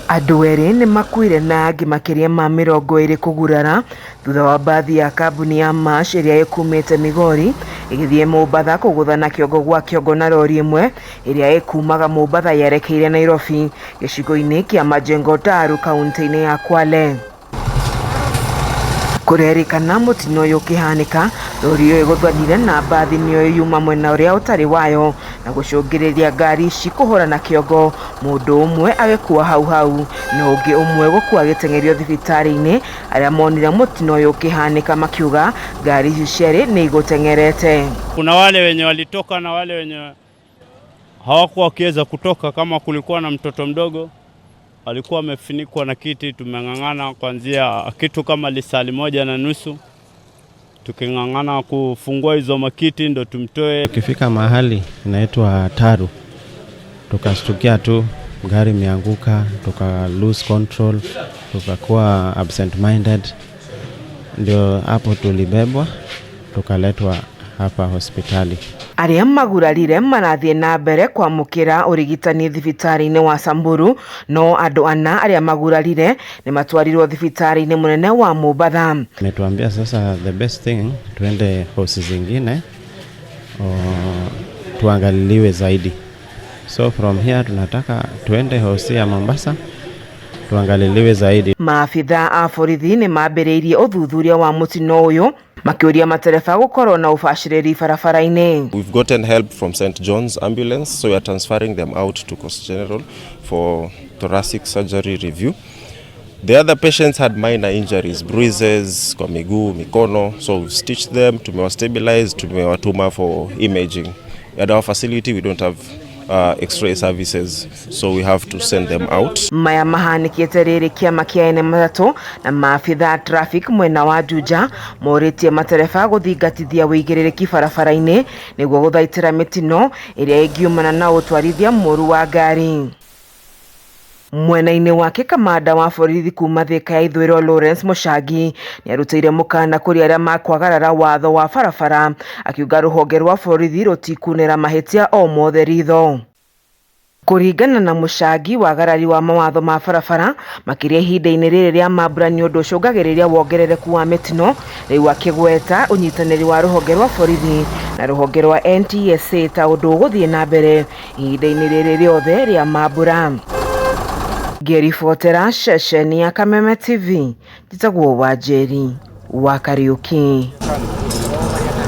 Andũ erĩ nĩmakuire na angĩ makĩria ma 20 kũgurara thutha wa mbathi ya kambuni ya Mash ĩrĩa ĩkumĩte Migori ĩgĩthiĩ Mombatha kũgũthana kĩongo gwa kĩongo na rori ĩmwe ĩrĩa ĩkumaga Mombatha yerekeire Nairobi gĩcigo-inĩ kĩa Majengo Taru kaunti-inĩ ya Kwale. Kũrerĩkana mũtino ũyũ ũkĩhanĩka rori ĩyo ĩgũthanire na mbathi nĩyo yuma mwena ũrĩa ũtarĩ wayo na gũcũngĩrĩria ngari ici kũhũrana kĩongo, mũndũ ũmwe agĩkua hau hau na ũngĩ ũmwe gũkua agĩteng'erio thibitarĩ-inĩ. Arĩa monire mũtino ũyũ ũkĩhanĩka makiuga ngari ici cierĩ nĩ igũteng'erete. Kuna wale wenye walitoka na wale wenye hawakuwa wakiweza kutoka, kama kulikuwa na mtoto mdogo alikuwa amefunikwa na kiti. Tumeng'ang'ana kuanzia kitu kama lisali moja na nusu tuking'ang'ana kufungua hizo makiti ndo tumtoe. Tukifika mahali inaitwa Taru, tukastukia tu gari imeanguka, tuka lose control, tukakuwa absent minded, ndio hapo tulibebwa tukaletwa hapa hospitali. Arĩa magurarire marathiĩ na mbere kwamũkĩra ũrigitani thibitarĩ-inĩ wa Samburu, no andũ ana arĩa magurarire nĩ matwarirwo thibitarĩ-inĩ mũnene wa Mombatha. Ametuambia sasa the best thing tuende hosi zingine o, tuangaliliwe zaidi. So from here tunataka tuende hosi ya Mombasa tuangaliliwe zaidi. Maabitha a borithi nĩ mambĩrĩirie ũthuthuria wa mũtino ũyũ makĩũria matereba gũkorwo na ũbacĩrĩri barabara-inĩ. We've gotten help from St. John's Ambulance, so we are transferring them out to Coast General for thoracic surgery review. The other patients had minor injuries, bruises kwa miguu, mikono, so we've stitched them, tumewastabilize, tumewatuma for imaging. At our facility we don't have x-ray services, so we have to send them out. Maya mahanĩkĩte rĩrĩ kĩama kĩa ene matatũ na maabitha a traffic mwena wa Juja morĩtie matereba gũthingatithia wĩigĩrĩrĩki barabara-inĩ nĩguo gũthaitĩra mĩtino ĩrĩa ĩngiumana na ũtwarithia mũru wa ngari. Mwena-inĩ wake, kamanda wa borithi kuma Thika ya Ithũĩro Lawrence Mũcangi nĩarutĩire mũkana kũrĩ arĩa makwagarara watho wa barabara, akiuga rũhonge rwa borithi rũtikunĩra mahĩtia o mothe ritho. Kũringana na Mũcangi, wagarari wa mawatho ma barabara makĩria ihinda-inĩ rĩrĩ rĩa mambura nĩ ũndũ ũcũngagĩrĩria wongerereku wa mĩtino, rĩu akĩgweta ũnyitanĩri wa rũhonge rwa borithi na rũhonge rwa NTSA ta ũndũ ũgũthiĩ na mbere ihinda-inĩ rĩrĩ rĩothe rĩa mambura. Ngĩribotera ceceni ya Kameme TV, njĩtagwo Wanjeri wa Kariũki.